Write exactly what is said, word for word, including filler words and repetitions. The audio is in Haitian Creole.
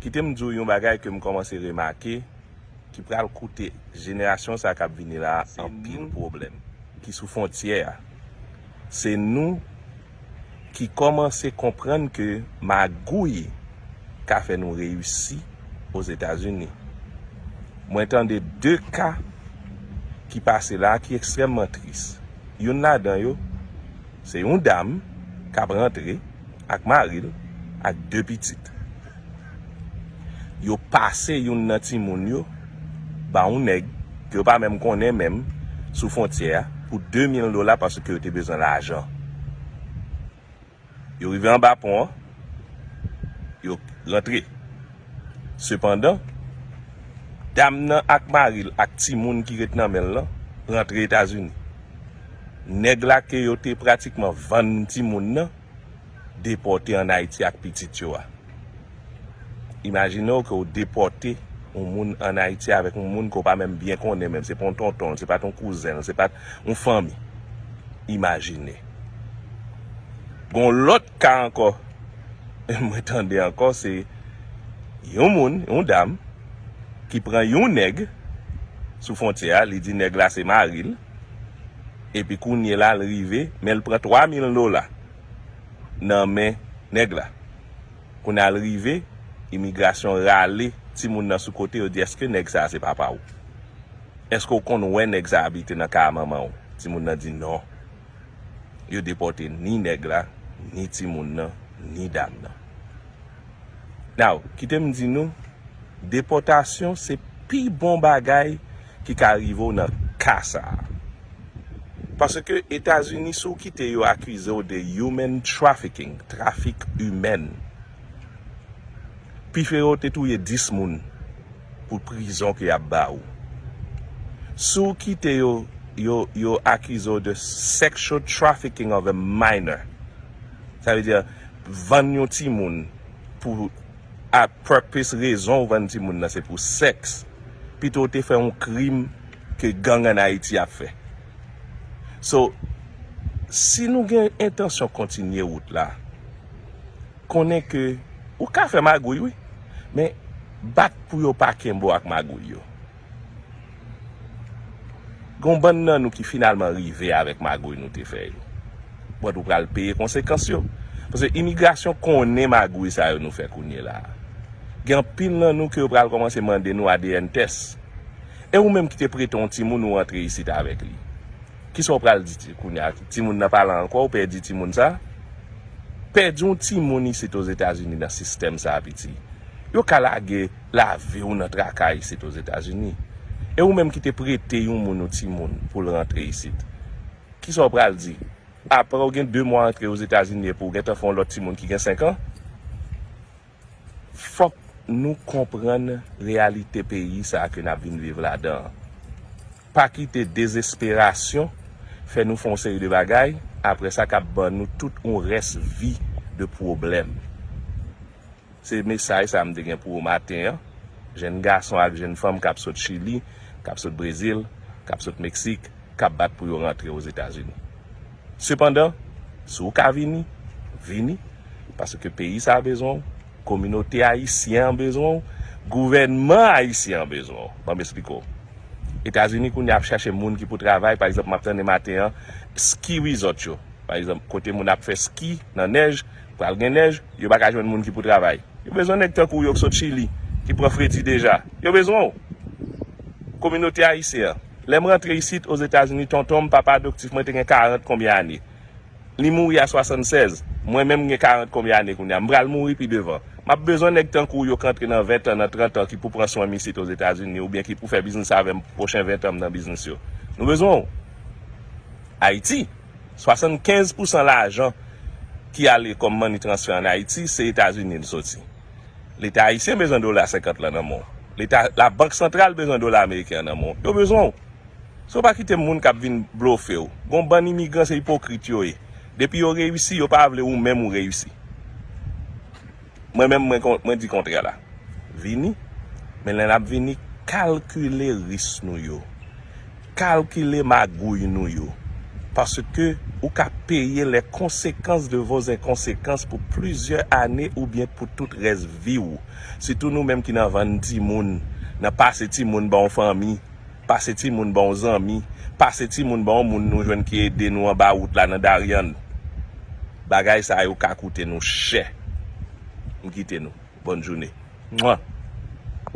Kite m di w yon bagay ke m kòmanse remake, ki pral koute jenerasyon sa k ap vini la a anpil pwoblèm, ki sou fwontyè a. Se nou ki kòmanse konprann ke magouy ka fè nou reyisi Ozetazini. Mwen tande de ka ki pase la ki ekstrèmman tris. Youn ladan yo, se yon dam k ap rantre ak mari l ak de pitit. Yo pase youn nan timoun yo ba yon nèg ke yo pa menm konnen menm sou fwontyè a pou de mil dola paske yo te bezwen lajan. Yo rive anba pon an, yo rantre. Sepandan, dam nan ak mari l ak timoun ki ret nan men l lan rantre Etazini. Nèg la ke yo te pratikman vann timoun nan depòte ann Ayiti ak pitit yo a. Imajine w ke w depòte yon moun ann Ayiti avèk yon moun ke w pa menm byen konnen menm. Se pa yon tonton l, se pa t yon kouzen l, se pa t yon fanmi. Imajine. Gon lòt ka ankò, mwen tande ankò, se yon moun, yon dam, ki pran yon nèg sou fwontyè a, li di nèg la se mari l, epi kounye la l rive, men l pran twa mil dola nan men nèg la. Kounye a l rive, imigrasyon rale timoun nan sou kote, yo di, "Èske nèg sa a se papa w? Èske w konn wè nèg sa a abite nan kay a manman w?" Timoun nan di, "Non." Yo depòte ni nèg la, ni timoun nan, ni dam nan. Now, kite m di nou, depòtasyon se pi bon bagay ki ka rive w nan ka sa a. Paske Etazini, si w kite yo akize w de human trafficking, trafik imèn, pi fere w te touye dis moun pou prizon ke y ap ba ou. Si w kite yo, yo, yo akize w de sexual trafficking of a minor, sa vle di vann yon timoun pou a purpose, rezon w vann timoun nan se pou sèks, pito w te fè yon krim ke gang ann Ayiti ap fè. So, si nou gen entansyon kontinye wout la, konnen ke ou ka fè magouy, wi, men bat pou yo pa kenbe w ak magouy yo. Gon bann nan nou ki finalman rive avèk magouy nou te fè yo. But ou pral peye konsekans yo. Paske imigrasyon konnen magouy sa yo nou fè kounye la a. Gen anpil nan nou ke yo pral kòmanse mande nou A D N tès. E ou menm ki te prete yon timoun ou rantre isit avèk li? Kisa w pral di ti-, kounye a? Timoun nan pa la ankò, ou pèdi timoun sa? Pèdi yon timoun isit Ozetazini nan sistèm sa a, piti. Yo ka lage lavi w nan traka isit Ozetazini. E ou menm ki te prete yon moun ou timoun pou l rantre isit? Kisa w pral di? Apre w gen de mwa antre Ozetazini epi w gentan fè yon lòt timoun ki gen senk an? Fòk nou konprann reyalite peyi sa a ke n ap vin viv ladan an. Pa kite dezesperasyon fè nou fè yon seri de bagay, apre sa k ap ban nou tout yon rès vi de pwoblèm. Se mesaj sa a m te gen pou ou maten an. Jenn gason ak jenn fanm k ap sot Chili, k ap sot Brezil, k ap sot Meksik, k ap bat pou yo rantre Ozetazini. Sepandan, si w ka vini, vini, paske peyi sa a bezwen w, kominote ayisyen an bezwen w, gouvènman ayisyen an bezwen w. Ban m esplike w. Etazini kounye a ap chache moun ki pou travay, pa egzanp, m ap tande maten an, ski resort yo. Pa egzanp, kote moun ap fè ski nan nèj, pral gen nèj, yo pa ka jwenn moun ki pou travay. Yo bezwen nèg tankou w yo k sot Chili, ki pran fredi deja. Yo bezwen w. Kominote ayisyen an. Lè m rantre isit Ozetazini, tonton m, papa adoptif mwen te gen karant konbyen ane. Li mouri a swasannsèz. Mwen menm m gen karant konbyen ane kounye a. M pral mouri pi devan. M ap bezwen nèg tankou w yo k rantre nan ven tan, nan trant an, ki pou pran swen m isit Ozetazini, oubyen ki pou fè biznis avè m pwochen ven tan m nan biznis yo. Nou bezwen w. Ayiti, swasannkenz pousan lajan ki ale kòm money transfer ann Ayiti, se Etazini l soti. Leta ayisyen bezwen dola senkant lan nan men w. Leta, labank santral bezwen dola ameriken an nan men w. Yo bezwen w. So, pa kite moun k ap vin blofe w. Gon bann imigran, se ipokrit yo ye. Depi yo reyisi, yo pa vle ou menm ou reyisi. Mwen menm, mwen kon-, mwen di kontrè la. Vini, men lè n ap vini, kalkile ris nou yo. Kalkile magouy nou yo. Paske ou ka peye les conséquences de vos inconséquences pou plizyè ane oubyen pou tout rès vi w. Sitou nou menm ki nan vann timoun, nan pase timoun ba yon fanmi, pase timoun ba yon zanmi, pase timoun ba yon moun nou jwenn ki ede nou anba wout la nan Darien. Bagay sa yo ka koute nou chè. M kite nou. Bòn jounen. Mwa.